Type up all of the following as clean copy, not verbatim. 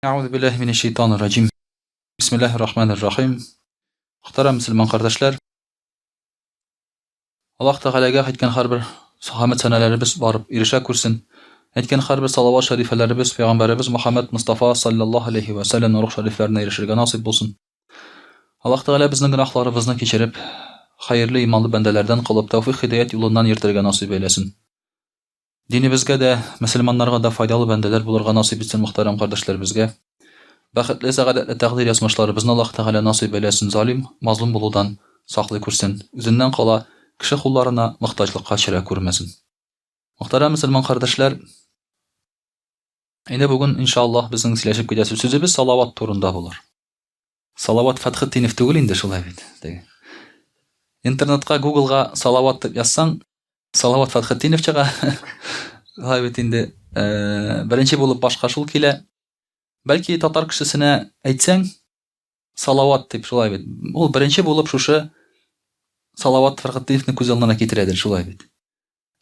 Әгъузу биллаһи минәш шайтанир раҗим. Бисмиллаһир рахманир рахим. Мөхтәрәм мөселман кардәшләр, Аллаһ Тәгаләгә әйткән һәрбер хәмд сәнәләребез барып ирешә күрсен. Әйткән һәрбер салават шәрифәләребез пәйгамбәребез Мөхәммәд Мустафа саллаллаһу алейхи ва сәлләм рух шәрифләренә ирешергә насыйп булсын. Аллаһ Тәгалә безнең гөнаһларыбызны кичереп, хәерле иманлы бәндәләрдән кылып, тәүфик һидаять юлыннан йөртергә насыйп әйләсен. Динебезгә дә, мөселманнарга да файдалы бәндәләр булырга насыйп итсен мөхтәрәм кардәшләребезгә. Бәхетле, сәгадәтле тәкъдир язмышларыбызны Аллаһ Тәгалә насыйп әйләсен, залим, мазлум булудан саклый күрсен, үзеннән кала кеше кулларына мохтаҗлыкка төшерә күрмәсен. Мөхтәрәм мөселман кардәшләр, инде бүген, иншаллаһ, безнең сөйләшеп китәсе сүзебез салават турында булыр. Салават Фәтхетдинов түгел инде шулай бит. Теге. Интернетка, Гуглга Салават дип язсаң, Салават Фәтхетдинов чыга. Шулай бит инде. Э, беренче булып башка шул килә. Бәлки татар кешесенә әйтсәң, Салават дип шулай бит. Ул беренче булып шушы Салават Фәтхетдиновны күз алдына китерәдер, шулай бит.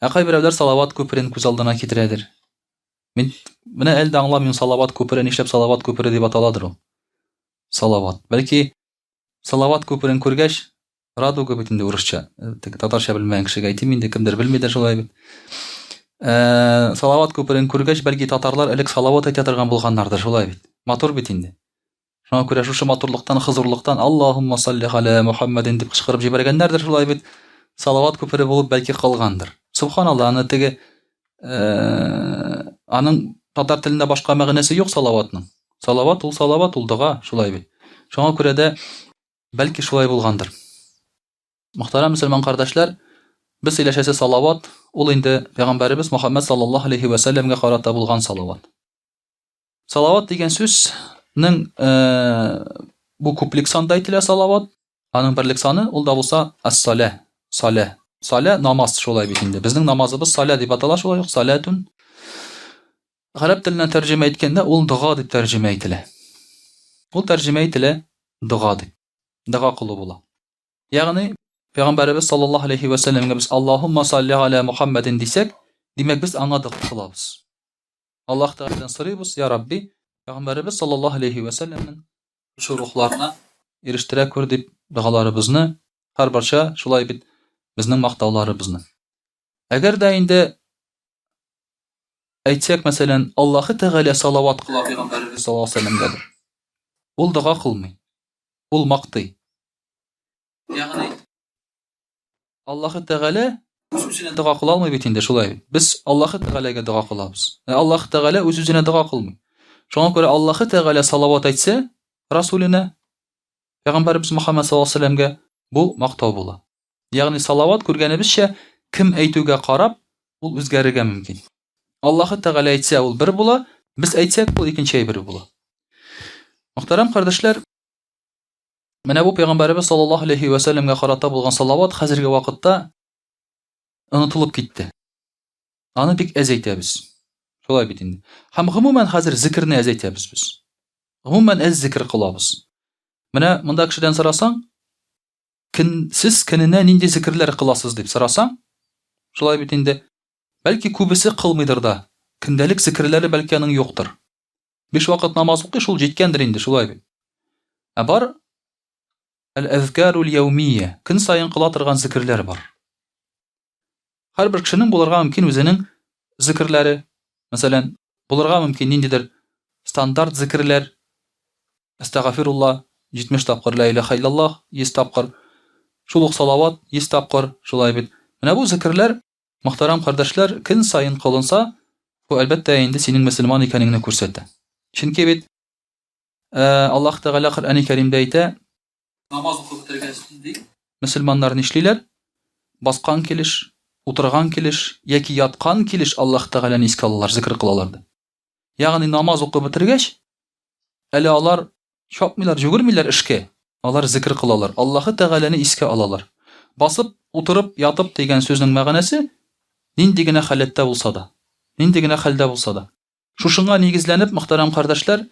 Ә кайберәүләр Салават күперен күз алдына китерәдер. Мин менә әле дә аңламыйм, Салават күпере нишләп Салават күпере дип аталадыр ул. Салават. Бәлки Салават күперен күргәч, радуга бит инде урысча. Э, татарча белмәгән кешегә әйтим инде, кемдер белми дә шулай бит. Э, Салават күперен күргәч, бәлки татарлар элек салават әйтә торган булганнардыр, шулай бит. Матур бит инде. Шуңа күрә шушы матурлыктан, хозурлыктан Аллаһумма салли галя Мухаммадин дип кычкырып җибәргәннәрдер шулай бит. Салават күпере булып бәлки калгандыр. Субханалла, аны теге э, аның татар телендә башка мәгънәсе юк салаватның. Салават ул салават ул дога, шулай бит. Шуңа күрә дә бәлки шулай булгандыр. Мөхтәрәм мөселман кардәшләр, без сөйләшәсе салават ул инде пәйгамбәребез Мухаммад саллаллаһу алейхи ва сәлләмгә карата булган салават. Салават дигән сүзнең э, бу күплек санда әйтелә салават. Аның берлек саны ул да булса ас-салә, салә. Салә намаз шулай бит инде. Безнең намазыбыз салә дип атала шулай ук саләтун. Гарәп теленә тәрҗемә иткәндә ул дога дип тәрҗемә ителә. Ул тәрҗемә ителә дога дип. Дога кылу була. Ягъни Пәйгамбәребез саллаллаһу алейхи ва сәлләмгә без Аллаһумма салли аля Мухаммадин дисәк, димәк без аңа дога кылабыз. Аллаһ Тәгаләдән сорыйбыз, Я Рабби, Пәйгамбәребез саллаллаһу алейһи вә сәлләмнең шушы рухларына ирештерә күр дип догаларыбызны, һәрбарча шулай бит безнең мактауларыбызны. Әгәр дә инде әйтсәк, мәсәлән, Аллаһы Тәгалә салават кыла Пәйгамбәребез саллаллаһу алейһи вә сәлләмгә дип. Ул дога кылмый. Ул мактый. Ягъни Аллаһы Тәгалә үз-үзенә дога кыла алмый бит инде, шулай бит. Без Аллаһы Тәгаләгә дога кылабыз. Ә Аллаһы Тәгалә үз-үзенә дога кылмый. Шуңа күрә Аллаһы Тәгалә салават әйтсә, Расуленә, Пәйгамбәребез Мөхәммәд саллаллаһу алейһи ва сәлләмгә бу мактау була. Ягъни салават күргәнебезчә, кем әйтүгә карап, ул үзгәрергә мөмкин. Аллаһы Тәгалә әйтсә, ул бер була, без әйтсәк, ул икенче әйбер була. Мөхтәрәм кардәшләр, Менә бу пәйгамбәребез саллаллаһу алейхи ва сәлләмгә карата булган салават хәзерге вакытта онытылып китте. Аны бик әз әйтәбез. Шулай бит инде. Һәм гомумән хәзер зикерне әз әйтәбез без. Гомумән әз зикер кылабыз. Менә монда кешедән сорасаң, көн сез көненә нинди зикерләр кыласыз дип сорасаң, шулай бит инде. Бәлки күбесе кылмыйдыр да. Көндәлек зикерләре бәлки аның юктыр. Биш вакыт намаз укый, шул җиткәндер инде, шулай бит. Ә бар әл-әзкарул яумия, көн саен кыла торган зикерләр бар. Һәрбер кешенең булырга мөмкин үзенең зикерләре. Мәсәлән, булырга мөмкин ниндидер стандарт зикерләр. Әстәгафирулла 70 тапкыр, ла илаха иллаллах 100 тапкыр, шул ук салават 100 тапкыр, шулай бит. Менә бу зикерләр Мөхтәрәм кардәшләр, көн саен кылынса, бу әлбәттә инде синең мөселман икәнеңне күрсәтә. Чөнки бит э, Аллаһ Тәгалә Коръәни Кәримдә әйтә, намаз укып бетергәч, ди, мөселманнар нишлиләр? Баскан килеш, утырган килеш яки яткан килеш Аллаһ Тәгаләне искә алалар, зикр кылалар ди. Ягъни намаз укып бетергәч, әле алар чапмыйлар, жүгермиләр эшкә. Алар зикр кылалар, Аллаһы Тәгаләне искә алалар. Басып, утырып, ятып дигән сүзнең мәгънәсе нинди генә халәттә булса да, нинди генә хәлдә булса да. Шушыңа нигезләнеп, мөхтәрәм кардәшләр,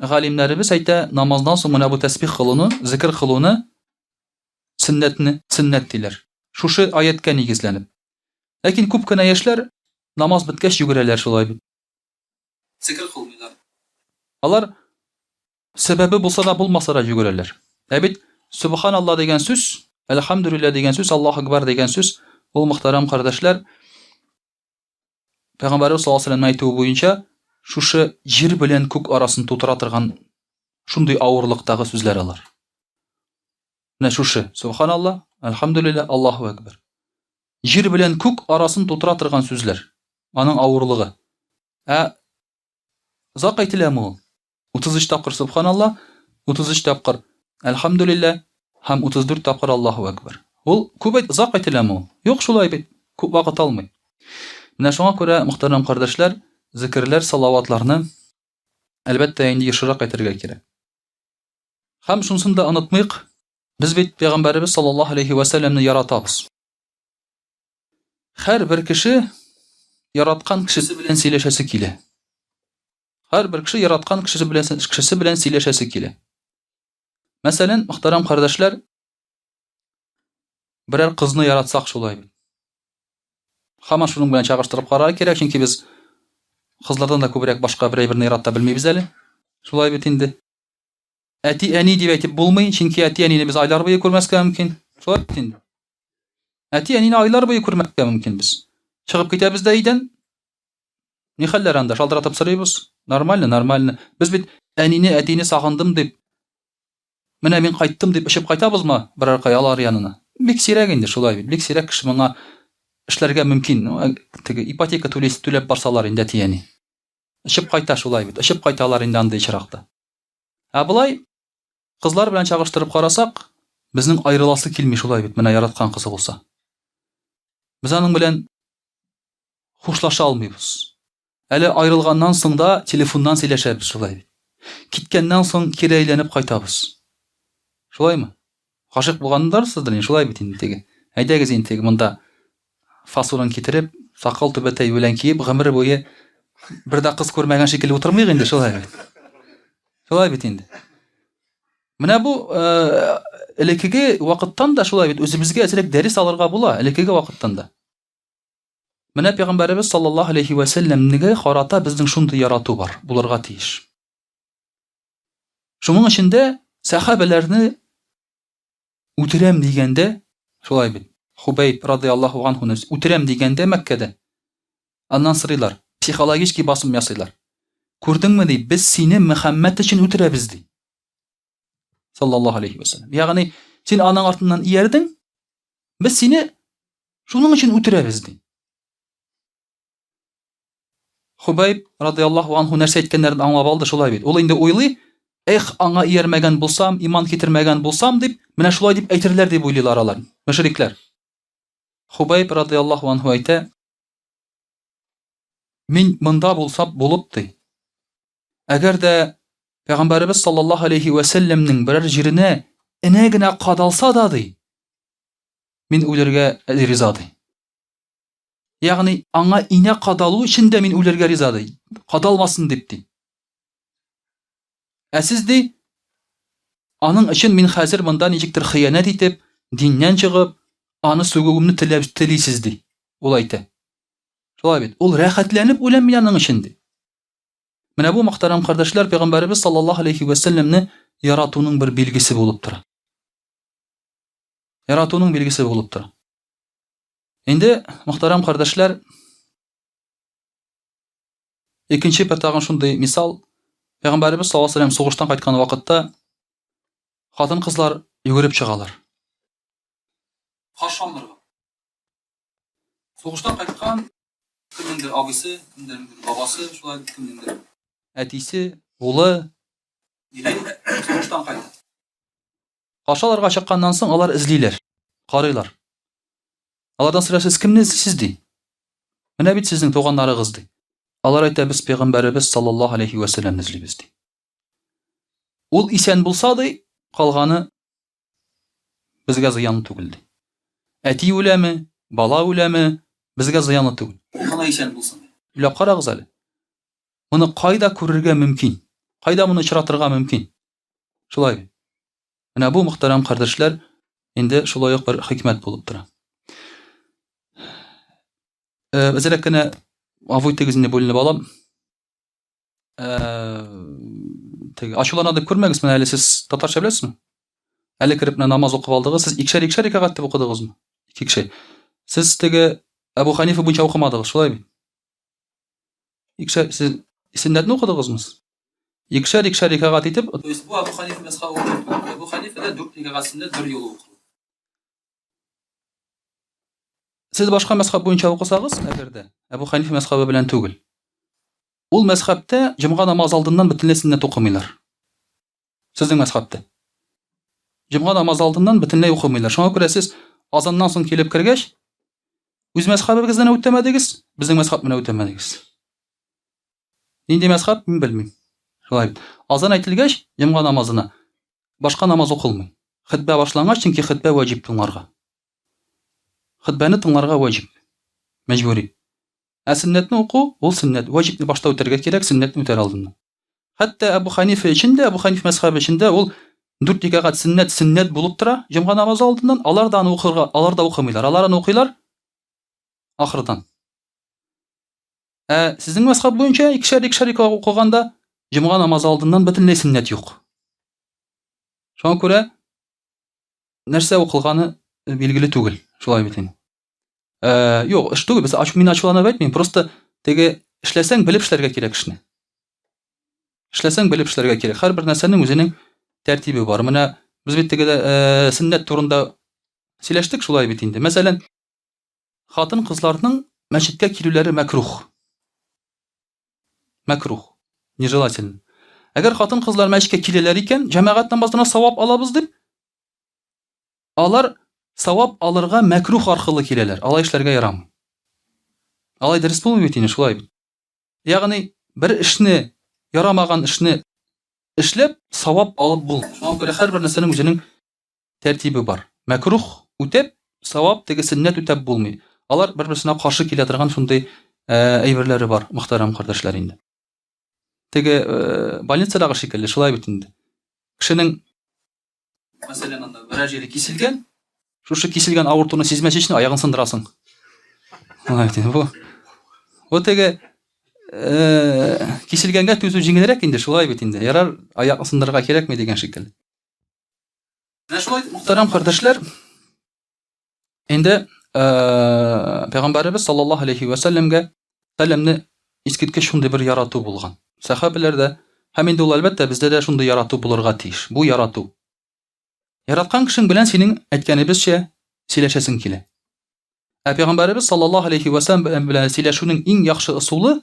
галимнәребез әйтә, намаздан соң менә бу тәсбих кылуны, зикр кылуны сөннәтне, сөннәт диләр. Шушы аятькә нигезләнеп. Ләкин күп кенә яшьләр намаз беткәч йөгерәләр шулай бит. Зикер кылмыйлар. Алар Сәбәбе булса да булмаса да йөгерәләр. Ә бит Субханалла дигән сүз, Әлхәмдүлилләһ дигән сүз, Аллаһу акбар дигән сүз, ул мөхтәрәм кардәшләр, Пәйгамбәрбез саллаллаһу алейһи вәсәлләмнең әйтүе буенча, шушы җир белән күк арасын тутыра торган шундый авырлыктагы сүзләр алар. Менә шушы, субханалла, әлхәмдүлилләһ, Аллаһу акбар. Җир белән күк арасын тутыра торган сүзләр. Аның авырлыгы. Ә озак әйтеләме ул? 33 тапкыр Субханалла, 33 тапкыр Әлхәмдүлиллә һәм 34 тапкыр Аллаһу әкбәр. Ул күп әйт, озак әйтеләме ул? Юк, шулай бит. Күп вакыт алмый. Менә шуңа күрә, мөхтәрәм кардәшләр, зикерләр, салаватларны әлбәттә инде ешрак әйтергә кирәк. Һәм шунысын да онытмыйк, без бит пәйгамбәребез саллаллаһу алейхи ва сәлләмне яратабыз. Һәрбер кеше яраткан кешесе белән сөйләшәсе килә. Һәрбер кеше яраткан кешесе белән кешесе белән сөйләшәсе килә. Мәсәлән, мөхтәрәм кардәшләр, берәр кызны яратсак шулай бит. Һаман шуның белән чагыштырып карарга кирәк, чөнки без кызлардан да күбрәк башка бер әйберне ярата белмибез әле. Шулай бит инде. Әти-әни дип әйтеп булмый, чөнки әти-әнине без айлар буе күрмәскә мөмкин. Шулай бит инде. Әти-әнине айлар буе күрмәскә мөмкин без. Чыгып китәбез дә өйдән, Ни хәлләр анда? Шалтыратып сорыйбыз. Нормально, нормально. Без бит әнине, әтине сагындым дип, менә мин кайттым дип очып кайтабызмы берәр кая алар янына? Бик сирәк инде шулай бит. Бик сирәк кеше моңа эшләргә мөмкин. Ну, теге ипотека түлисе түләп барсалар инде әти-әни. Очып кайта шулай бит. Очып кайталар инде андый очракта. Ә болай кызлар белән чагыштырып карасак, безнең аерыласы килми шулай бит, менә яраткан кызы булса. Без аның белән хушлаша алмыйбыз. Әле аерылганнан соң да телефоннан сөйләшәбез шулай бит. Киткәннән соң кире әйләнеп кайтабыз. Шулаймы? Гашыйк булгандарсыздыр инде, шулай бит инде теге. Әйдәгез инде теге монда фасонын китереп, сакал түбәтәй белән киеп, гомер буе бер дә кыз күрмәгән шикелле утырмыйк инде, шулай бит. Шулай бит инде. Менә бу э, элеккеге вакыттан да шулай бит, үзебезгә әзрәк дәрес алырга була, элеккеге вакыттан да. Менә пәйгамбәребез саллаллаһу алейхи ва сәлләмнеге карата безнең шундый ярату бар, булырга тиеш. Шуның өчен дә сәхабәләрне үтерәм дигәндә, шулай бит, Хубәйб радиаллаһу анһуны үтерәм дигәндә Мәккәдә аннан сорыйлар, психологический басым ясыйлар. Күрдеңме ди, без сине Мөхәммәд өчен үтерәбез ди. Саллаллаһу алейхи ва сәлләм. Ягъни син аның артыннан иярдең, без сине шуның өчен үтерәбез ди. Хубайб радиаллаһу анһу нәрсә әйткәннәрен аңлап алды шулай бит. Ул инде уйлый, эх, аңа иярмәгән булсам, иман китермәгән булсам дип, менә шулай дип әйтерләр дип уйлыйлар алар, мөшрикләр. Хубайб радиаллаһу анһу әйтә, мин монда булсам булып ди. Әгәр дә Пәйгамбәребез саллаллаһу алейхи вә сәлләмнең берәр җиренә энә генә кадалса да ди, мин үләргә риза ди. Ягъни аңа инә кадалу өчен дә мин үләргә риза ди. Кадалмасын дип ди. Ә сез ди, аның өчен мин хәзер монда ничектер хыянәт итеп, диннән чыгып, аны сүгүемне теләп телисез ди. Ул әйтә. Шулай бит. Ул рәхәтләнеп үләм мин аның өчен ди. Менә бу мөхтәрәм кардәшләр пәйгамбәребез саллаллаһу алейхи вә сәлләмне яратуның бер билгесе булып тора. Яратуның билгесе булып тора. Инде, мөхтәрәм кардәшләр, икенче бер тагын шундый мисал. Пәйгамбәребез саллаллаһу алейһи сугыштан кайткан вакытта хатын-кызлар йөгереп чыгалар. Каршы алырга. Сугыштан кайткан кемнеңдер абыйсы, кемнеңдер бабасы, шулай кемнеңдер әтисе, улы, ире сугыштан кайта. Каршы алырга чыкканнан соң алар эзлиләр, карыйлар. Алардан сорыйлар, сез кемне эзлисез ди? Менә бит сезнең туганнарыгыз ди. Алар әйтә, без пәйгамбәребез саллаллаһу алейхи ва сәлләмне эзлибез ди. Ул исән булса ди, калганы безгә зыян түгел ди. Әти үләме, бала үләме, безгә зыяны түгел. Ул гына исән булсын. Уйлап карагыз әле. Моны кайда күрергә мөмкин? Кайда моны очратырга мөмкин? Шулай бит. Менә бу мөхтәрәм кардәшләр инде шулай ук бер хикмәт булып тора. Э, әзрәк кенә гафу итегез инде бүленеп алам. Э, Теге ачулана дип күрмәгез, менә әле сез татарча беләсезме? Әле кереп менә намаз укып алдыгыз, сез икешәр икешәр рәкәгать дип укыдыгызмы? Ике кеше. Сез теге Әбу Ханифа буенча укымадыгыз, шулай бит? Икешәр сез сөннәтне укыдыгызмы? Икешәр икешәр рәкәгать итеп, то есть бу Әбу Ханифа мәзхәбе түгел. Әбу Ханифада дүрт рәкәгать сөннәт бер юлы укыла. Сез башка мәзхәб буенча укысагыз, әгәр дә Әбу Ханифа мәзхәбе белән түгел. Ул мәзхәбтә җомга намазы алдыннан бөтенләй сөннәт укымыйлар. Сезнең мәзхәбтә. Җомга намазы алдыннан бөтенләй укымыйлар. Шуңа күрә сез азаннан соң килеп кергәч, үз мәзхәбегезне үтәмәдегез, безнең мәзхәбне үтәмәдегез. Нинди мәзхәб, мин белмим. Шулай бит. Азан әйтелгәч, җомга намазына башка намаз укылмый. Хөтбә башлангач, чөнки хөтбә ваҗиб тыңларга. Хөтбәне тыңларга ваҗиб. Мәҗбүри. Ә сөннәтне уку, ул сөннәт. Ваҗибне башта үтәргә кирәк, сөннәтне үтәр алдыннан. Хәтта Әбу Ханифа өчен дә, Әбу Ханиф мәзхәбе өчен дә ул дүрт рәкәгать сөннәт сөннәт булып тора җомга намазы алдыннан. Алар да аны укырга, алар да укымыйлар. Алар аны укыйлар ахырдан. Ә сезнең мәзхәб буенча икешәр икешәр рәкәгать укыганда җомга намазы алдыннан бөтенләй сөннәт юк. Шуңа күрә нәрсә укылганы э, билгеле түгел. Шулай бит инде. Э, юк, эш түгел, без ач, мин ачуланып әйтмим, просто теге эшләсәң белеп эшләргә кирәк эшне. Эшләсәң белеп эшләргә кирәк. Һәрбер нәрсәнең үзенең тәртибе бар. Менә без бит теге э, сөннәт турында сөйләштек шулай бит инде. Мәсәлән, Хатын-кызларның мәчеткә килүләре мәкрух. Мәкрух. Нежелательно. Әгәр хатын-кызлар мәчеткә киләләр икән, җәмәгать намазына савап алабыз дип, алар савап алырга мәкрух аркылы киләләр. Алай эшләргә ярамый. Алай дөрес булмый бит инде, шулай бит. Ягъни бер эшне, ярамаган эшне эшләп, савап алып булмый. Шуңа күрә һәрбер нәрсәнең үзенең тәртибе бар. Мәкрух үтәп, савап теге сөннәт үтәп булмый. Алар бер-берсенә каршы килә торган шундый э, әйберләре бар, мөхтәрәм кардәшләр инде. Теге э, больницадагы шикелле, шулай бит инде. Кешенең мәсәлән, анда берәр җире киселгән, шушы киселгән авыртуны сизмәс өчен аягын сындырасың. Алай бит инде бу. Бу теге э, киселгәнгә түзү җиңелрәк инде, шулай бит инде. Ярар, аякны сындырырга кирәкми дигән шикелле. Менә шулай мөхтәрәм кардәшләр, инде э, пәйгамбәребез саллаллаһу алейхи ва сәлләмгә сәләмне искиткеч шундый бер ярату булган. Сәхабәләрдә һәм инде ул әлбәттә бездә дә шундый ярату булырга тиеш. Бу ярату. Яраткан кешең белән синең әйткәнебезчә сөйләшәсең килә. Ә пәйгамбәребез саллаллаһу алейхи ва сәлләм белән сөйләшүнең иң яхшы ысулы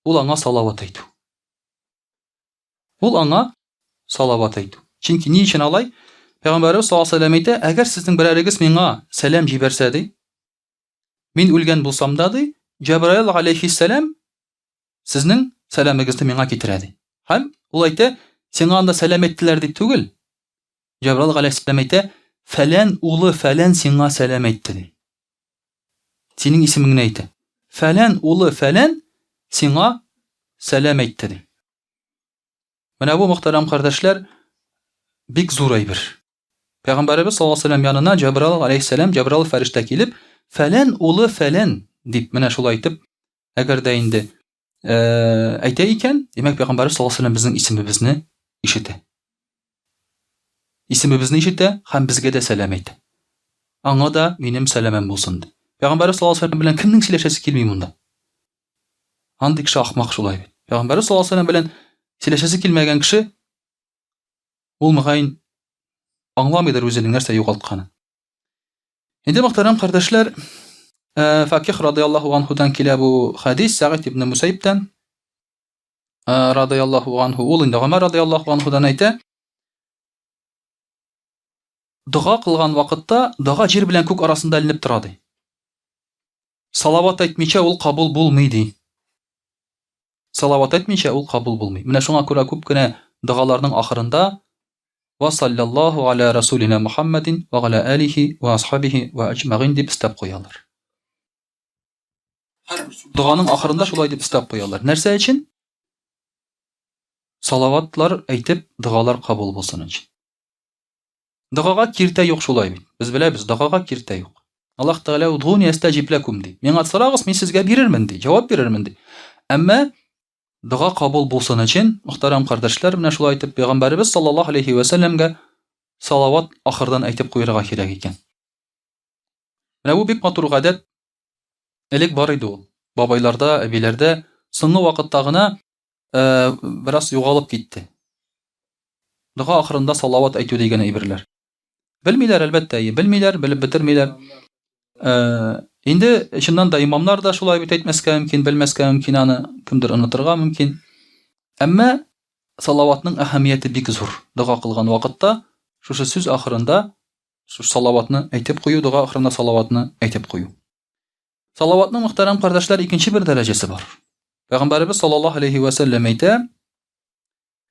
ул аңа салават әйтү. Ул аңа салават әйтү. Чөнки ни өчен алай? Пәйгамбәребез саллаллаһу алейһи вәсәлләм әйтә, әгәр сезнең берәрегез миңа сәлам җибәрсә, ди, мин үлгән булсам да, ди, Җәбраил алейһиссәлам сезнең сәламегезне миңа китерә, ди. Һәм ул әйтә, сиңа анда сәлам әйттеләр дип түгел. Җәбраил алейһиссәлам әйтә, фәлән улы фәлән сиңа сәлам әйтте, ди. Синең исемеңне әйтә. Фәлән улы фәлән сиңа сәлам әйтте, ди. Менә бу мөхтәрәм кардәшләр бик зур әйбер. Пәйгамбәребез саллаллаһу алейһи вәсәлләм янына Җәбраил алейһиссәлам, Җәбраил фәрештә килеп, фәлән улы фәлән дип менә шулай итеп, әгәр дә инде э, әйтә икән, димәк пәйгамбәребез саллаллаһу алейһи вәсәлләм безнең исемебезне ишетә. Исемебезне ишетә һәм безгә дә сәлам әйтә. Аңа да минем сәламем булсын ди. Пәйгамбәребез саллаллаһу алейһи вәсәлләм белән кемнең сөйләшәсе килми монда? Андый кеше ахмак шулай бит. Пәйгамбәрбез саллаллаһу алейһи белән сөйләшәсе килмәгән кеше ул мөгаен аңламыйдыр үзенең нәрсә югалтканын. Инде мөхтәрәм кардәшләр, э, Факих радияллаһу анһудан килә бу хадис Сәгыйть ибн Мусайбтан э, радияллаһу анһу ул инде Гомәр радияллаһу анһудан әйтә. Дога кылган вакытта дога җир белән күк арасында эленеп тора ди. Салават әйтмичә ул кабул булмый ди. Салават әйтмичә ул кабул булмый. Менә шуңа күрә күп кенә догаларның ахырында Ва саллаллаху аля расулина Мухаммадин ва аля алихи ва асхабихи ва аҗмагин дип өстәп куялар. Доганың ахырында шулай дип өстәп куялар. Нәрсә өчен? Салаватлар әйтеп, догалар кабул булсын өчен. Догага киртә юк шулай бит. Без беләбез, догага киртә юк. Аллаһ Тәгалә удгуни әстәҗиб ләкум ди. Миңа сорагыз, мин сезгә бирермен ди, җавап бирермен ди. Әмма Дога кабул булсын өчен, мөхтәрәм кардәшләр, менә шулай итеп пәйгамбәребез саллаллаһу алейхи вә сәлләмгә салават ахырдан әйтеп куярга кирәк икән. Менә бу бик матур гадәт. Элек бар иде ул. Бабайларда, әбиләрдә соңгы вакытта гына э, бераз югалып китте. Дога ахырында салават әйтү дигән әйберләр. Белмиләр, әлбәттә, белмиләр, белеп бетермиләр. Э, инде чыннан да имамнар да шулай бит әйтмәскә мөмкин, белмәскә мөмкин аны, кемдер онытырга мөмкин. Әмма салаватның әһәмияте бик зур. Дога кылган вакытта шушы сүз ахырында шушы салаватны әйтеп кую, дога ахырында салаватны әйтеп кую. Салаватның мөхтәрәм кардәшләр икенче бер дәрәҗәсе бар. Пәйгамбәребез саллаллаһу алейхи ва сәлләм әйтә,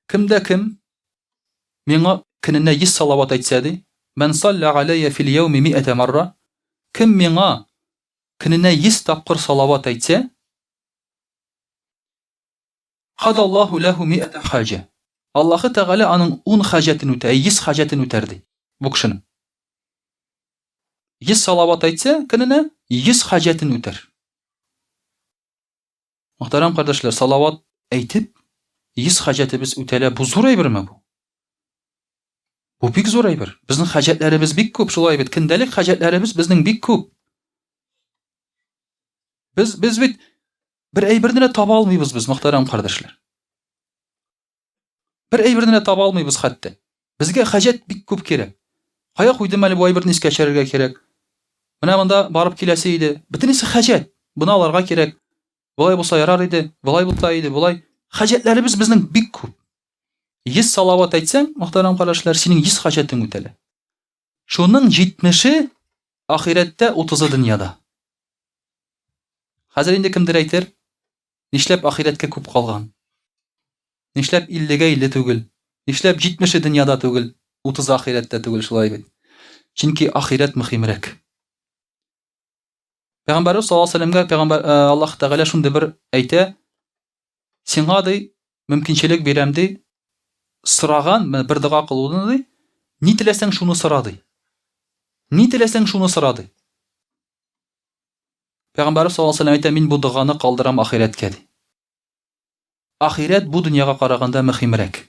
Кем дә кем миңа көненә 100 салават әйтсә ди, Мән салля алейя фил яуми миәтә марра, кем миңа көненә 100 тапкыр салават әйтсә, Кадаллаһу ләһу миәтә хаҗә. Аллаһы Тәгалә аның 10 хаҗәтен үтә, 100 хаҗәтен үтәр ди бу кешенең. 100 салават әйтсә, көненә 100 хаҗәтен үтәр. Мөхтәрәм кардәшләр, салават әйтеп, 100 хаҗәтебез үтәлә. Бу зур әйберме бу? Бу бик зур әйбер. Безнең хаҗәтләребез бик күп, шулай бит. Көндәлек хаҗәтләребез безнең бик күп. Без без бит бер әйберне дә таба алмыйбыз без, мөхтәрәм кардәшләр. Бер әйберне дә таба алмыйбыз хәтта. Безгә хаҗәт бик күп кирәк. Кая куйдым әле бу әйберне искә төшерергә кирәк. Менә монда барып киләсе иде. Бөтенесе хаҗәт. Буны аларга кирәк. Болай булса ярар иде, болай булса иде, болай. Хаҗәтләребез безнең бик күп. 100 салават әйтсәң, мөхтәрәм кардәшләр, синең 100 хаҗәтең үтәлә. Шуның 70-е ахирәттә, 30-ы дөньяда. Хәзер инде кемдер әйтер, Нишләп ахирәткә күп калган? Нишләп иллегә илле түгел? Нишләп җитмеше дөньяда түгел, утызы ахирәттә түгел, шулай бит? Чөнки ахирәт мөһимрәк. Пәйгамбәрбез саллаллаһу алейһи вәсәлләмгә пәйгамбәр э, Аллаһ Тәгалә шундый бер әйтә, сиңа ди мөмкинчелек бирәм ди, сораган, бер дога кылуны ди, ни теләсәң шуны сора ди. Ни теләсәң шуны сора ди. Пәйгамбәрбез саллаллаһу алейһи ва сәлләм әйтә, мин бу доганы калдырам ахирәткә ди. Ахирәт бу дөньяга караганда мөһимрәк.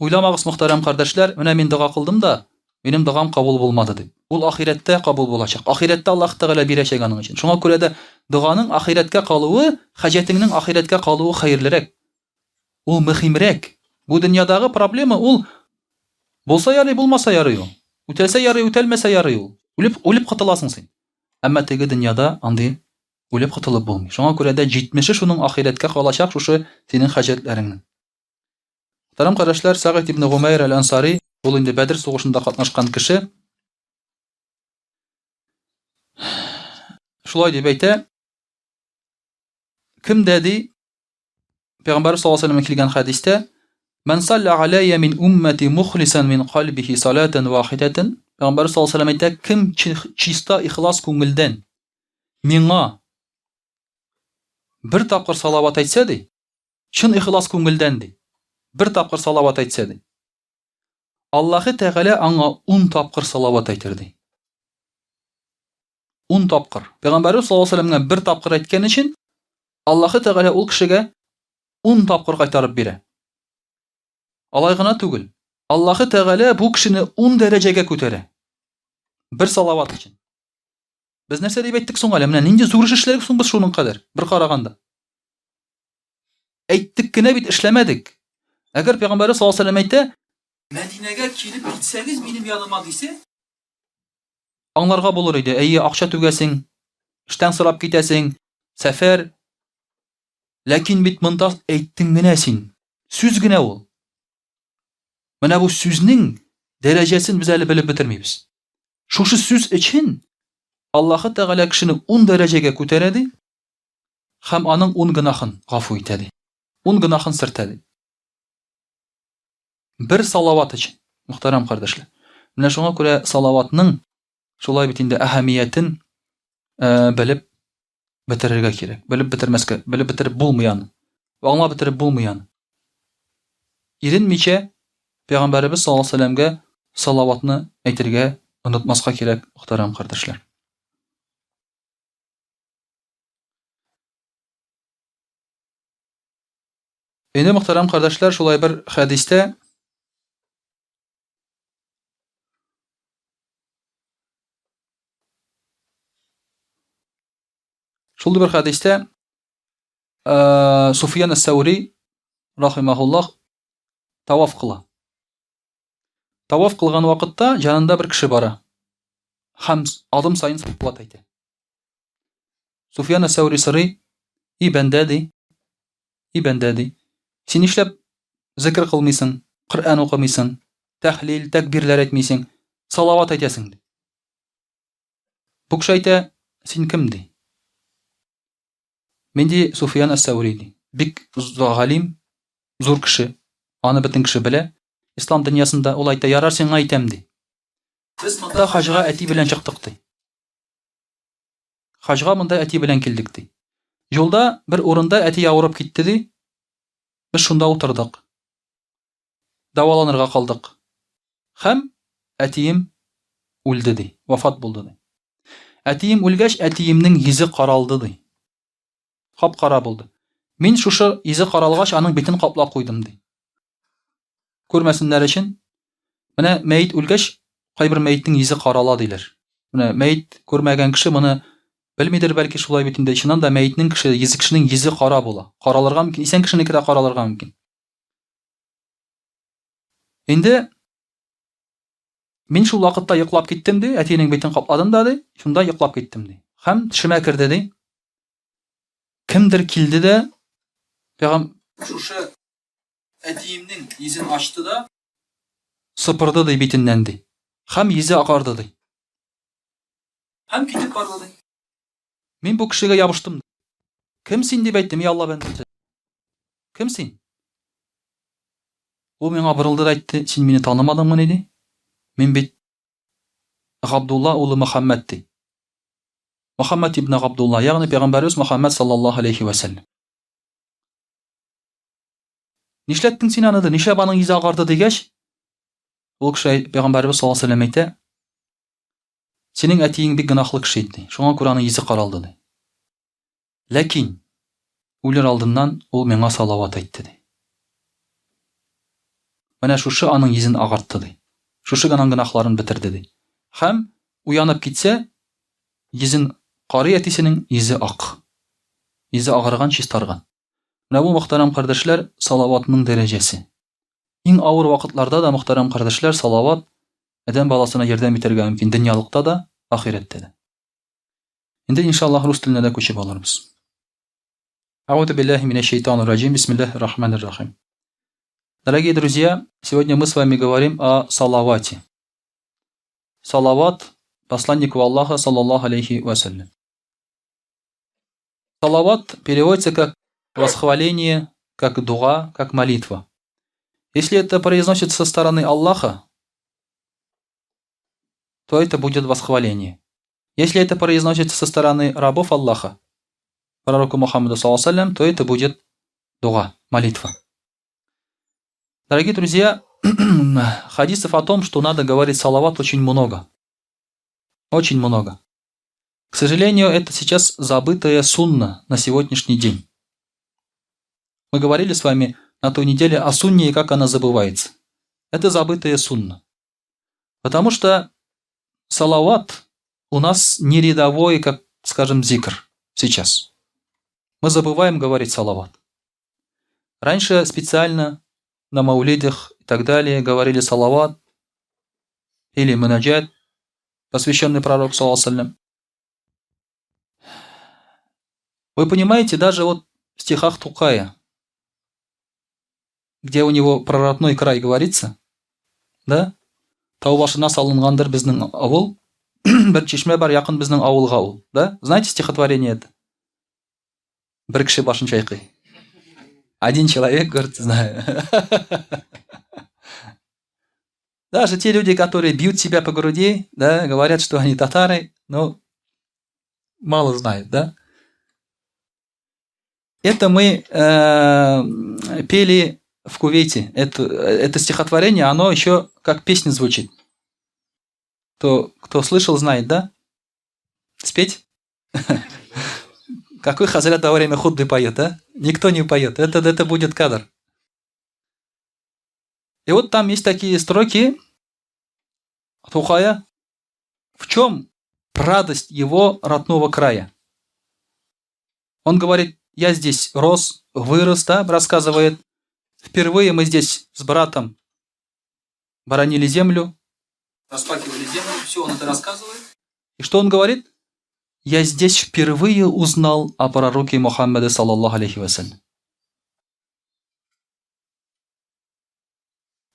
Уйламагыз, мөхтәрәм кардәшләр, менә мин дога кылдым да, минем догам кабул булмады дип. Ул ахирәттә кабул булачак. Ахирәттә Аллаһ Тәгалә бирәчәк аның өчен. Шуңа күрә дә доганың ахирәткә калуы, хаҗәтеңнең ахирәткә калуы хәерлерәк. Ул мөһимрәк. Бу дөньядагы проблема ул булса ярый, булмаса ярый ул. Үтәлсә ярый, үтәлмәсә ярый ул. Үлеп, үлеп котыласың син. Әмма теге дөньяда андый үлеп котылып булмый. Шуңа күрә дә 70-е шуның ахирәткә калачак шушы синең хаҗәтләреңнең. Мөхтәрәм кардәшләр, Сәгыйть ибн Гумәйр әл-Ансари, ул инде Бәдер сугышында катнашкан кеше. Шулай дип әйтә, кем дә ди, Пәйгамбәрбез саллаллаһу алейһи ва килгән хәдистә, "Ман салла алайя мин уммати мухлисан мин кальбихи салатан вахидатан" Пәйгамбәрбез саллаллаһу алейһи ва әйтә, кем чиста ихлас күңелдән миңа бер тапкыр салават әйтсә ди, чын ихлас күңелдән ди, бер тапкыр салават әйтсә ди, Аллаһы Тәгалә аңа 10 тапкыр салават әйтер ди. Ун тапкыр. Пәйгамбәрбез саллаллаһу алейһи вәсәлләмгә бер тапкыр әйткән өчен Аллаһы Тәгалә ул кешегә ун тапкыр кайтарып бирә. Алай гына түгел. Аллаһы Тәгалә бу кешене ун дәрәҗәгә күтәрә. Бер салават өчен. Без нәрсә дип әйттек соң әле? Менә нинди зур эш эшләдек соң без шуның кадәр? Бер караганда. Әйттек кенә бит, эшләмәдек. Әгәр Пәйгамбәрбез саллаллаһу алейһи вәсәлләм әйтә, Мәдинәгә килеп китсәгез минем яныма дисә, Аңларга булыр иде, әйе, акча түгәсең, эштән сорап китәсең, сәфәр. Ләкин бит монда әйттең генә син. Сүз генә ул. Менә бу сүзнең дәрәҗәсен без әле белеп бетермибез. Шушы сүз өчен Аллаһы Тәгалә кешене ун дәрәҗәгә күтәрә ди һәм аның ун гөнаһын гафу итә ди. Ун гөнаһын сөртә ди. Бер салават өчен, мөхтәрәм кардәшләр. Менә шуңа күрә салаватның шулай бит инде әһәмиятен э, белеп бетерергә кирәк. Белеп бетермәскә, белеп бетереп булмый аны. Аңлап бетереп булмый аны. Иренмичә Пәйгамбәребез саллаллаһу алейһи вәсәлләмгә салаватны әйтергә онытмаска кирәк, мөхтәрәм кардәшләр. Инде мөхтәрәм кардәшләр, шулай бер хәдистә Шул бер хәдистә Суфиян әс-Сәүри рахимахуллах таваф кыла. Таваф кылган вакытта янында бер кеше бара. Һәм адым саен салават әйтә. Суфиян әс-Сәүри сорый, "И бәндә ди, и бәндә ди, син нишләп зикр кылмыйсың, Коръән укымыйсың, тәхлил, тәкбирләр әйтмисең, салават әйтәсең?" ди. Бу кеше әйтә, "Син кем?" ди. Мин ди Суфиян әс-Сәүри ди. Бик галим, зур кеше. Аны бөтен кеше белә. Ислам дөньясында ул әйтә, ярар сиңа әйтәм ди. Без монда хаҗга әти белән чыктык ди. Хаҗга монда әти белән килдек ди. Юлда бер урында әти авырып китте ди. Без шунда утырдык. Дәваланырга калдык. Һәм әтием үлде ди, вафат булды ди. Әтием үлгәч, әтиемнең йөзе каралды ди. Кап-кара булды. Мин шушы йөзе каралгач, аның битен каплап куйдым ди. Күрмәсеннәр өчен. Менә мәет үлгәч, кайбер мәетнең йөзе карала диләр. Менә мәет күрмәгән кеше моны белмидер, бәлки шулай бит инде. Чыннан да мәетнең кеше, йөзе кешенең йөзе кара була. Каралырга мөмкин, исән кешенеке дә каралырга мөмкин. Инде мин шул вакытта йоклап киттем ди, әтинең битен капладым да ди, шунда йоклап киттем ди. Һәм төшемә керде ди. Кемдер килде дә, пәйгам шушы әтиемнең йөзен ачты да, сыпырды ди битеннән ди. Һәм йөзе агарды ди. Һәм китеп барды ди. Мин бу кешегә ябыштым. Кем син дип әйттем, я Алла бәндәсе. Кем син? Ул миңа борылды да әйтте, син мине танымадыңмыни ди? Мин бит Габдулла улы Мөхәммәд ди. Мөхәммәд ибн Габдулла, ягъни пәйгамбәребез Мөхәммәд саллаллаһу алейхи ва сәлләм. Нишләттең син аны ди? Нишләп аның йөзе агарды дигәч, ул кеше пәйгамбәребез саллаллаһу алейхи ва сәлләм әйтә, Синең әтиең бик гөнаһлы кеше иде, ди. Шуңа күрә аның йөзе каралды, ди. Ләкин үлер алдыннан ул миңа салават әйтте, ди. Менә шушы аның йөзен агартты, ди. Шушы гына гөнаһларын бетерде, ди. Һәм уянып китсә, йөзен карый әтисенең йөзе ак. Йөзе агарган, чистарган. Менә бу, мөхтәрәм кардәшләр, салаватның дәрәҗәсе. Иң авыр вакытларда да, мөхтәрәм кардәшләр, салават адәм баласына ярдәм итәргә мөмкин дөньялыкта да, ахирәттә дә. Инде иншаллаһ рус теленә дә күчеп алырбыз. Аузу биллахи минәш шайтанир раҗим. Бисмиллахир рахманир рахим. Дорогие друзья, сегодня мы с вами говорим о салавате. Салават посланнику Аллаха, саллаллаху алейхи вассалям. Салават переводится как восхваление, как дуа, как молитва. Если это произносится со стороны Аллаха, то это будет восхваление. Если это произносится со стороны рабов Аллаха, пророку Мухаммаду, саллаллаху то это будет дуа, молитва. Дорогие друзья, хадисов о том, что надо говорить салават, очень много. Очень много. К сожалению, это сейчас забытая сунна на сегодняшний день. Мы говорили с вами на той неделе о сунне и как она забывается. Это забытая сунна. Потому что салават у нас не рядовой, как, скажем, зикр сейчас. Мы забываем говорить салават. Раньше специально на маулидах и так далее говорили салават или мунаджат, посвященный пророку, саллаллаху. Вы понимаете, даже вот в стихах Тукая, где у него про родной край говорится, да? Тау башына салынгандыр безнең авыл, бер чишмә бар якын безнең авылга ул, да? Знаете стихотворение это? Бер кеше башын чайкый. Один человек говорит, знаю. Даже те люди, которые бьют себя по груди, да, говорят, что они татары, но мало знают, да? Это мы пели в Кувейте. Это стихотворение, оно еще как песня звучит. Кто слышал, знает, да? Спеть? Какой хазрят во время хутбы поет, да? Никто не поет. Это будет кадр. И вот там есть такие строки Тукая. В чем радость его родного края? Он говорит, я здесь рос, вырос, да, рассказывает. Впервые мы здесь с братом боронили землю, распахивали землю, все он это рассказывает. И что он говорит? Я здесь впервые узнал о пророке Мухаммаде, саллаллаху алейхи вассалям.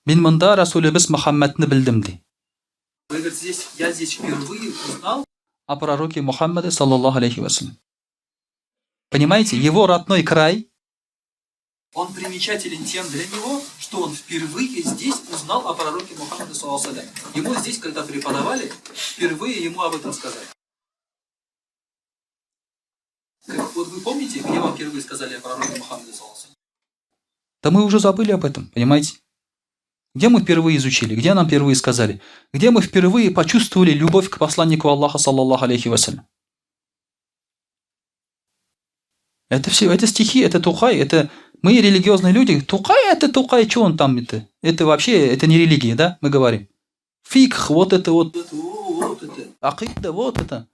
Мин монда Расулебез Мөхәммәдне белдем, ди. Он говорит, здесь, я здесь впервые узнал о пророке Мухаммаде, саллаллаху алейхи вассалям. Понимаете, его родной край, он примечателен тем для него, что он впервые здесь узнал о пророке Мухаммаде, саллаллаху алейхи Ему здесь, когда преподавали, впервые ему об этом сказали. Вот вы помните, где вам впервые сказали о пророке Мухаммаде, саллаллаху Да мы уже забыли об этом, понимаете? Где мы впервые изучили? Где нам впервые сказали? Где мы впервые почувствовали любовь к посланнику Аллаха, саллаллаху алейхи вассалям? Это все, это стихи, это Тукай, это мы религиозные люди. Тукай это Тукай, что он там это? Это вообще, это не религия, да, мы говорим. Фикх, вот это вот, вот это, акида, вот это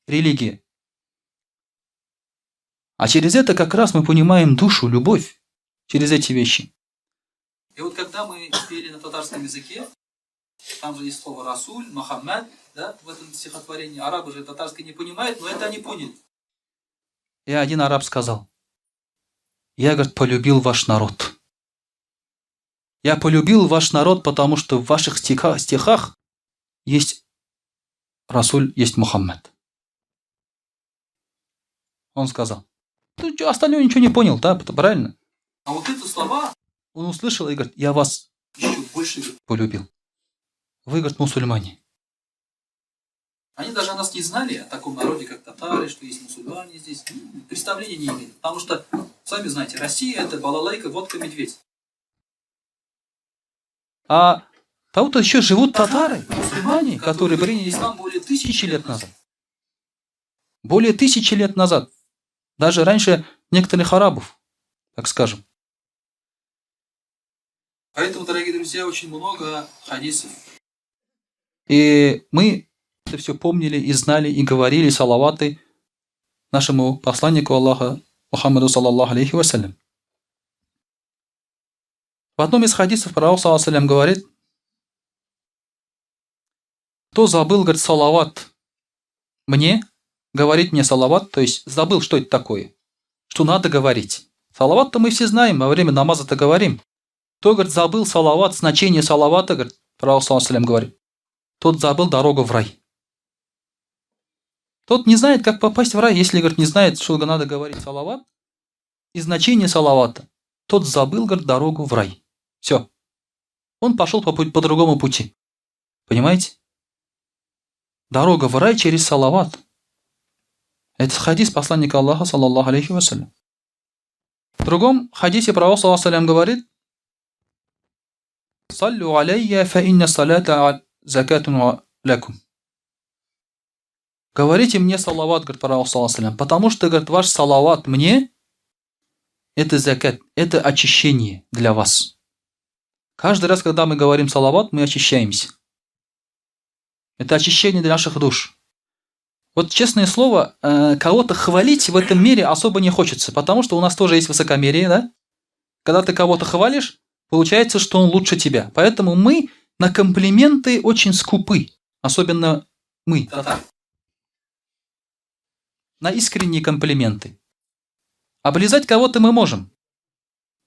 религия. А через это как раз мы понимаем душу, любовь, через эти вещи. И вот когда мы пели на татарском языке, там же есть слово Расуль, Мухаммад, да, в этом стихотворении. Арабы же татарский не понимают, но это они поняли. И один араб сказал, я, говорит, полюбил ваш народ. Я полюбил ваш народ, потому что в ваших стихах есть Расуль, есть Мухаммад. Он сказал. Ты что, остальное ничего не понял, да, правильно? А вот эти слова он услышал и говорит, я вас еще больше полюбил. Вы, говорит, мусульмане. Они даже о нас не знали, о таком народе, как татары, что есть мусульмане здесь. Представления не имели. Потому что, сами знаете, Россия это балалайка, водка, медведь. А там-то еще живут татары, мусульмане, которые приняли ислам более 1000 лет назад. Более 1000 лет назад. Даже раньше некоторых арабов, так скажем. Поэтому, дорогие друзья, очень много хадисов. И мы это все помнили и знали, и говорили салаваты нашему посланнику Аллаха, Мухаммаду, саллаллаху алейхи вассалям. В одном из хадисов пророк, саллаллаху алейхи говорит, кто забыл, говорит, салават мне, говорит мне салават, то есть забыл, что это такое, что надо говорить. Салават-то мы все знаем, во время намаза-то говорим. Кто, говорит, забыл салават, значение салавата, говорит, пророк, саллаллаху говорит, тот забыл дорогу в рай. Тот не знает, как попасть в рай, если, говорит, не знает, что надо говорить салават и значение салавата. Тот забыл, говорит, дорогу в рай. Все. Он пошел по другому пути. Понимаете? Дорога в рай через салават. Это хадис посланника Аллаха, саллаллаху алейхи вассалям. В другом хадисе пророк, саллаллаху алейхи говорит, «Саллю алейя фа инна салата закатун лякум». Говорите мне салават, говорит пророк, саллаллаху потому что, говорит, ваш салават мне – это закат, это очищение для вас. Каждый раз, когда мы говорим салават, мы очищаемся. Это очищение для наших душ. Вот честное слово, кого-то хвалить в этом мире особо не хочется, потому что у нас тоже есть высокомерие, да? Когда ты кого-то хвалишь, получается, что он лучше тебя. Поэтому мы на комплименты очень скупы, особенно мы, татары. На искренние комплименты. Облизать кого-то мы можем,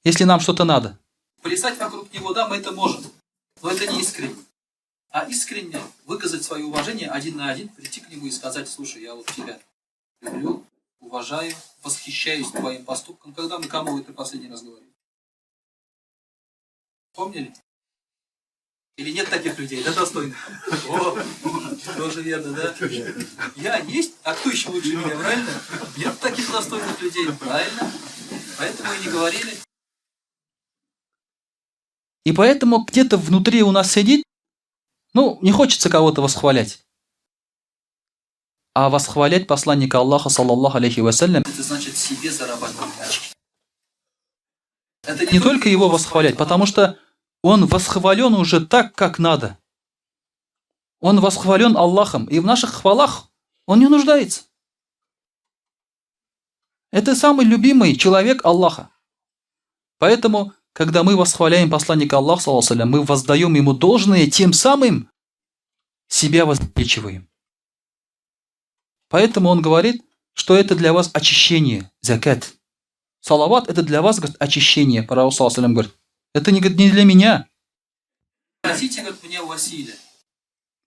если нам что-то надо. Плясать вокруг него, да, мы это можем, но это не искренне. А искренне выказать свое уважение один на один, прийти к нему и сказать, слушай, я вот тебя люблю, уважаю, восхищаюсь твоим поступком. Когда мы кому это последний раз говорили? Помнили? Или нет таких людей, да, достойных? О, тоже верно, да? Я есть, а кто еще лучше меня, правильно? Нет таких достойных людей, правильно? Поэтому и не говорили. И поэтому где-то внутри у нас сидит, ну, не хочется кого-то восхвалять. А восхвалять посланника Аллаха, саллаллаху алейхи вассалям, это значит себе зарабатывать очки. Это не только его восхвалять, потому что Он восхвален уже так, как надо. Он восхвален Аллахом, и в наших хвалах он не нуждается. Это самый любимый человек Аллаха. Поэтому, когда мы восхваляем посланника Аллаха, саллаллаху мы воздаем ему должное, тем самым себя возвеличиваем. Поэтому он говорит, что это для вас очищение, закат. Салават – это для вас, говорит, очищение. Пророк, саллаллаху говорит, это не, говорит, не для меня. Просите, говорит, мне Василия.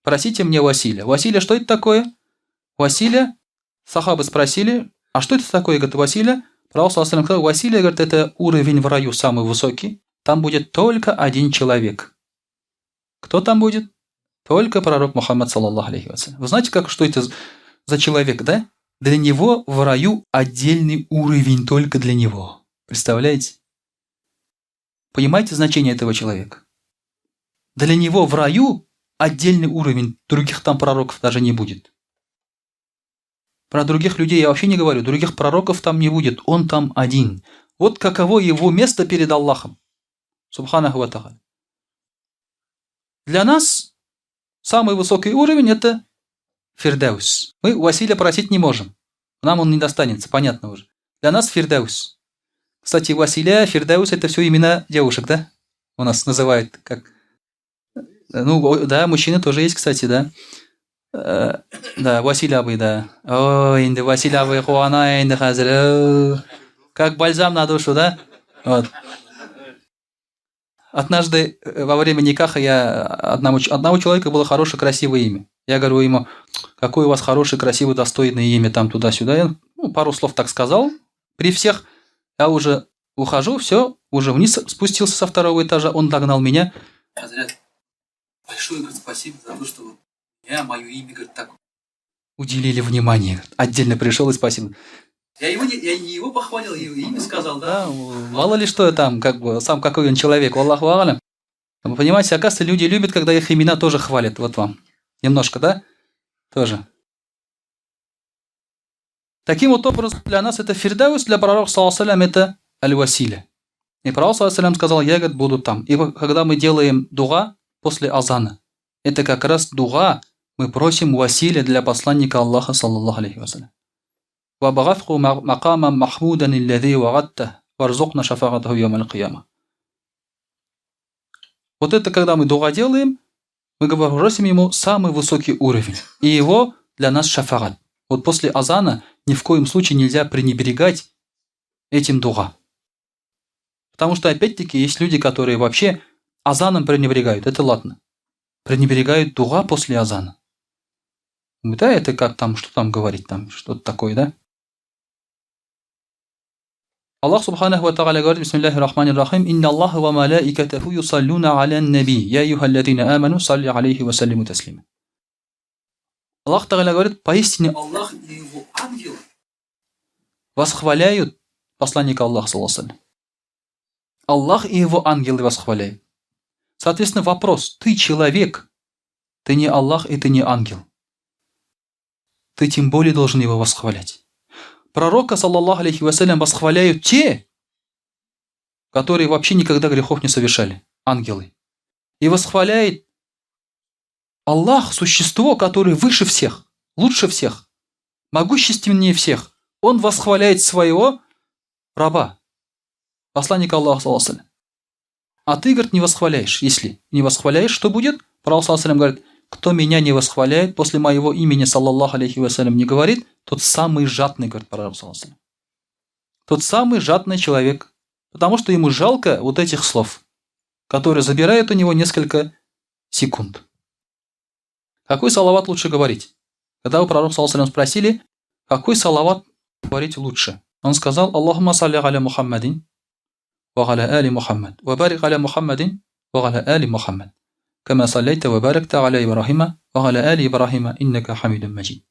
Просите мне Василия. Василия, что это такое? Василия, сахабы спросили, а что это такое, говорит, Василия? Пророк саллаллаху сказал, Василия, говорит, это уровень в раю самый высокий. Там будет только один человек. Кто там будет? Только пророк Мухаммад, саллаллаху алейхи вассалям. Вы знаете, как, что это за человек, да? Для него в раю отдельный уровень только для него. Представляете? Понимаете значение этого человека? Для него в раю отдельный уровень, других там пророков даже не будет. Про других людей я вообще не говорю, других пророков там не будет, он там один. Вот каково его место перед Аллахом. Субханаху ва тааля. Для нас самый высокий уровень это Фирдаус. Мы Василия просить не можем. Нам он не достанется, понятно уже. Для нас Фирдаус. Кстати, Василия, Фирдаус это все имена девушек, да? У нас называют как... Ну, да, мужчины тоже есть, кстати, да. Да, Василий абый, да. Ой, инде Василий абый куана инде хәзер. Как бальзам на душу, да? Вот. Однажды во время никаха я одного человека было хорошее, красивое имя. Я говорю ему, какое у вас хорошее, красивое, достойное имя там туда-сюда. Я, ну, пару слов так сказал. При всех я уже ухожу, все, уже вниз спустился со второго этажа, он догнал меня. Хазрят, большое, говорит, спасибо за то, что я, мое имя, говорит, так уделили внимание. Отдельно пришел и спасибо. Я не его похвалил, я его имя сказал, да. Мало ли что я там, как бы, сам какой он человек, Аллаху алям. Вы понимаете, оказывается, люди любят, когда их имена тоже хвалят. Вот вам. Немножко, да? Тоже. Таким вот образом, для нас это фирдаус, для пророка, саллаллаху это аль-василя. И пророк, саллаллаху сказал, я, говорит, буду там. И когда мы делаем дуа после азана, это как раз дуа, мы просим василя для посланника Аллаха, саллаллаху алейхи вассалям. وابعثه مقاما محمودا الذي وعدته وارزقنا شفاعته يوم القيامة. Вот это, когда мы дуа делаем, мы говорим, просим ему самый высокий уровень. И его для нас шафагат. Вот после азана ни в коем случае нельзя пренебрегать этим дуа. Потому что, опять-таки, есть люди, которые вообще азаном пренебрегают. Это ладно. Пренебрегают дуа после азана. Да, это как там, что там говорить, там, что-то такое, да? Аллах Субханаху ва Тааля говорит, бисмиллахи рахмани рахим, «Инна Аллаха ва малаикатаху юсаллюна аля наби, я юхаллазина аману, салли алейхи ва саллиму таслима». Аллах Тааля говорит, поистине Аллах и его ангелы восхваляют посланника Аллаха, саллаллаху Аллах и его ангелы восхваляют. Соответственно, вопрос, ты человек, ты не Аллах и ты не ангел. Ты тем более должен его восхвалять. Пророка, саллаллаху алейхи вассалям, восхваляют те, которые вообще никогда грехов не совершали, ангелы. И восхваляет Аллах, существо, которое выше всех, лучше всех, могущественнее всех. Он восхваляет своего раба, посланника Аллаха, саллаллаху А ты, говорит, не восхваляешь. Если не восхваляешь, что будет? Пророк, саллаллаху говорит, кто меня не восхваляет, после моего имени, саллаллаху алейхи вассалям, не говорит, тот самый жадный, говорит пророк, саллаллаху Тот самый жадный человек, потому что ему жалко вот этих слов, которые забирают у него несколько секунд. Какой салават лучше говорить? Когда у пророка, саллаллаху спросили, какой салават говорить лучше? Он сказал, Аллахумма салли аля Мухаммадин, ва аля али Мухаммад, ва барик аля Мухаммадин, ва аля али Мухаммад. Кама саллайта ва баракта аля Ибрахима, ва аля али Ибрахима, иннака хамидун маджид.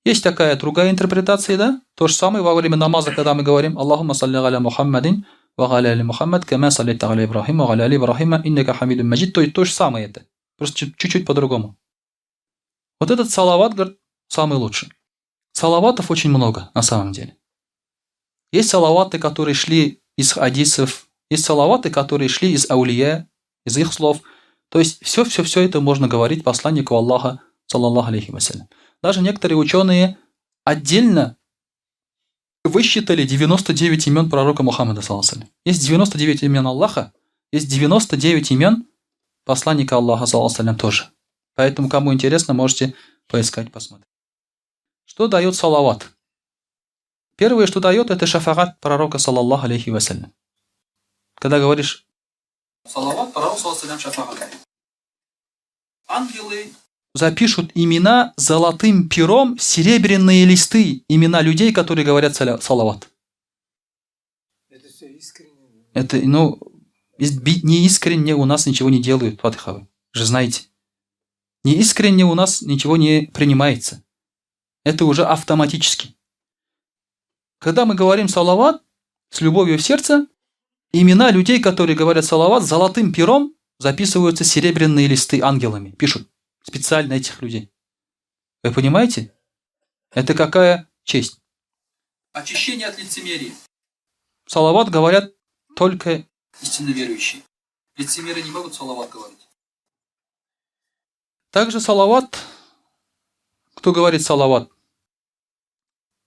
Есть такая другая интерпретация, да? То же самое во время намаза, когда мы говорим Аллахумма салли аля Мухаммадин, ва аля али Мухаммад, кама саллайта аля Ибрахима, ва аля али Ибрахима, иннака хамидун маджид. То есть то же самое это. Просто чуть-чуть по-другому. Вот этот салават, говорит, самый лучший. Салаватов очень много на самом деле. Есть салаваты, которые шли из хадисов, есть салаваты, которые шли из аулия, Из их слов. То есть все-все-все это можно говорить посланнику Аллаха, саллаллаху алейхи вассалям. Даже некоторые ученые отдельно высчитали 99 имен пророка Мухаммада, саллаллаху алейхи. Есть 99 имен Аллаха, есть 99 имен посланника Аллаха, саллаллаху алейхи, тоже. Поэтому, кому интересно, можете поискать, посмотреть. Что дает салават? Первое, что дает, это шафагат пророка, саллаллаху алейхи вассалям. Когда говоришь салават, пророк, саллаллаху шафагат. Ангелы запишут имена золотым пером, серебряные листы, имена людей, которые говорят салават. Это все искренне. Это, ну, не искренне у нас ничего не делают, Фатиховы. Же знаете. Не искренне у нас ничего не принимается. Это уже автоматически. Когда мы говорим салават с любовью в сердце, имена людей, которые говорят салават, золотым пером записываются серебряные листы ангелами. Пишут специально этих людей. Вы понимаете? Это какая честь? Очищение от лицемерия. Салават говорят только истинно верующие. Лицемеры не могут салават говорить. Также салават, кто говорит салават,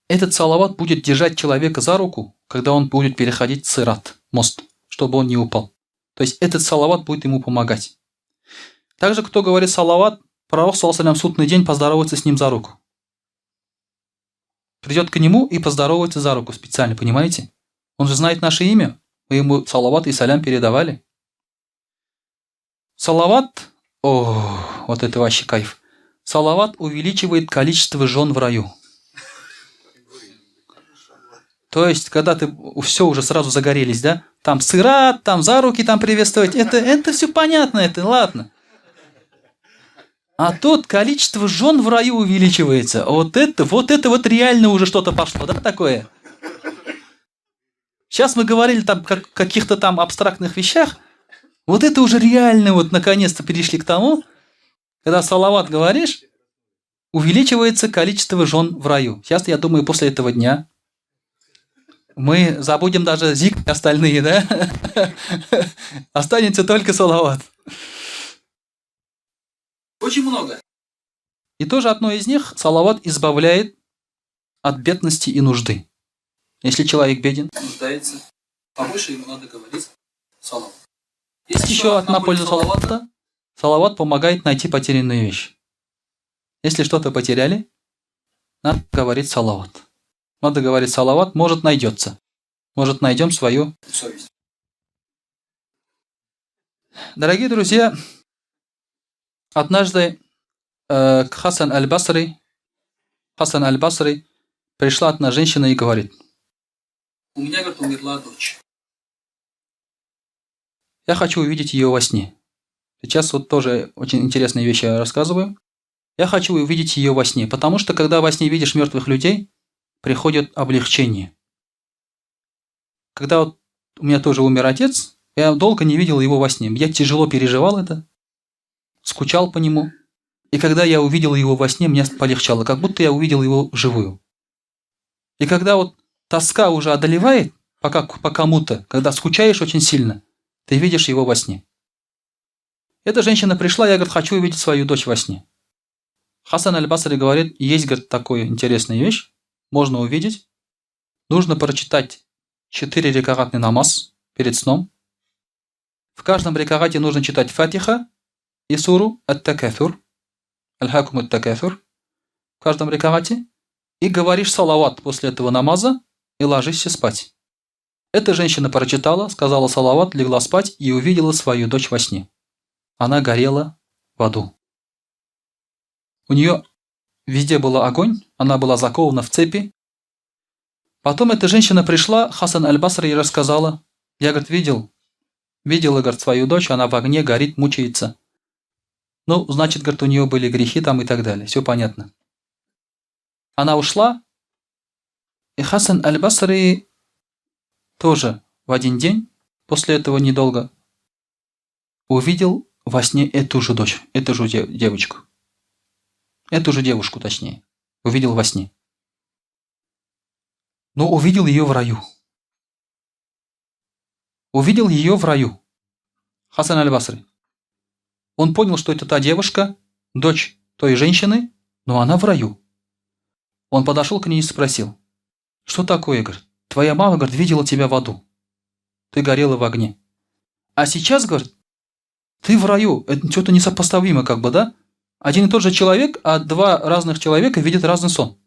этот салават будет держать человека за руку, когда он будет переходить сират, мост, чтобы он не упал. То есть этот салават будет ему помогать. Также, кто говорит салават, пророк, саллаллаху, в судный день поздоровается с ним за руку. Придет к нему и поздоровается за руку специально, понимаете? Он же знает наше имя. Мы ему салават и салям передавали. Салават, о, вот это вообще кайф. Салават увеличивает количество жен в раю. То есть, когда ты все уже сразу загорелись, да? Там сырат, там за руки там приветствовать. Это все понятно, это ладно. А тут количество жен в раю увеличивается. Вот это вот реально уже что-то пошло, да, такое? Сейчас мы говорили там как каких-то там абстрактных вещах. Вот это уже реально вот наконец-то перешли к тому, когда салават говоришь, увеличивается количество жен в раю. Сейчас, я думаю, после этого дня мы забудем даже зикр остальные, да? Останется только салават. Очень много. И тоже одно из них, салават избавляет от бедности и нужды. Если человек беден, нуждается, побольше ему надо говорить салават. Есть еще одна польза салавата. Салават помогает найти потерянную вещь. Если что-то потеряли, надо говорить салават. Надо говорить салават, может, найдется. Может, найдем свою совесть. Дорогие друзья, однажды к Хасан аль-Басри пришла одна женщина и говорит: «У меня, говорит, умерла дочь. Я хочу увидеть ее во сне». Сейчас вот тоже очень интересные вещи я рассказываю. Я хочу увидеть ее во сне, потому что, когда во сне видишь мертвых людей, приходит облегчение. Когда вот у меня тоже умер отец, я долго не видел его во сне. Я тяжело переживал это, скучал по нему. И когда я увидел его во сне, мне полегчало, как будто я увидел его живую. И когда вот тоска уже одолевает пока, по кому-то, когда скучаешь очень сильно, ты видишь его во сне. Эта женщина пришла, я, говорит, хочу увидеть свою дочь во сне. Хасан аль-Басри говорит: есть, говорит, такая интересная вещь, можно увидеть. Нужно прочитать четыре рекагатный намаз перед сном. В каждом рекагате нужно читать Фатиха и суру Ат-Такафур, Аль-Хакум Ат-Такафур, в каждом рекагате. И говоришь салават после этого намаза и ложишься спать. Эта женщина прочитала, сказала салават, легла спать и увидела свою дочь во сне. Она горела в аду. У нее везде был огонь, она была закована в цепи. Потом эта женщина пришла, Хасан аль-Басри, и рассказала. Я, говорит, видела, говорит, свою дочь, она в огне горит, мучается. Ну, значит, говорит, у нее были грехи там и так далее. Все понятно. Она ушла, и Хасан аль-Басри тоже в один день, после этого недолго, увидел во сне эту же дочь, эту же девочку. Эту же девушку, точнее. Увидел во сне. Но увидел ее в раю. Увидел ее в раю. Хасан аль-Басри. Он понял, что это та девушка, дочь той женщины, но она в раю. Он подошел к ней и спросил, что такое, говорит, твоя мама, говорит, видела тебя в аду. Ты горела в огне. А сейчас, говорит, ты в раю. Это что-то несопоставимо, как бы, да? Один и тот же человек, а два разных человека видят разный сон.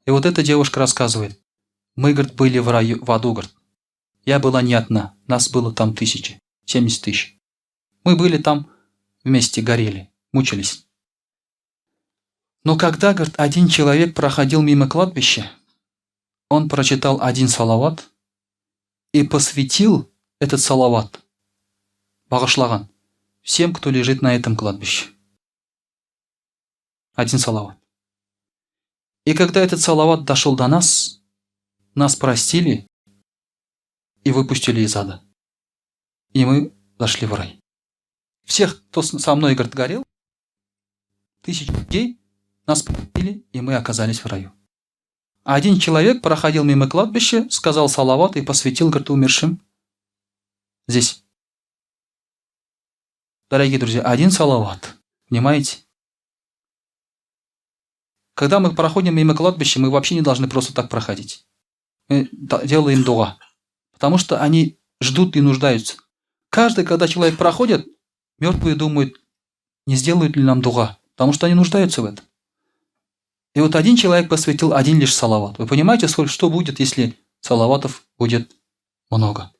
И вот эта девушка рассказывает. Мы, говорит, были в раю, в аду, говорит. Я была не одна, нас было там тысячи, 70 тысяч. Мы были там вместе, горели, мучились. Но когда, говорит, один человек проходил мимо кладбища, он прочитал один салават и посвятил этот салават, багышлаган, всем, кто лежит на этом кладбище. Один салават. И когда этот салават дошел до нас, нас простили и выпустили из ада. И мы зашли в рай. Всех, кто со мной, говорит, горел, тысячи людей, нас простили, и мы оказались в раю. А один человек проходил мимо кладбища, сказал салават и посвятил, говорит, умершим здесь. Дорогие друзья, один салават. Понимаете? Когда мы проходим мимо кладбища, мы вообще не должны просто так проходить. Мы делаем дуа. Потому что они ждут и нуждаются. Каждый, когда человек проходит, мертвые думают, не сделают ли нам дуа. Потому что они нуждаются в этом. И вот один человек посвятил один лишь салават. Вы понимаете, что будет, если салаватов будет много?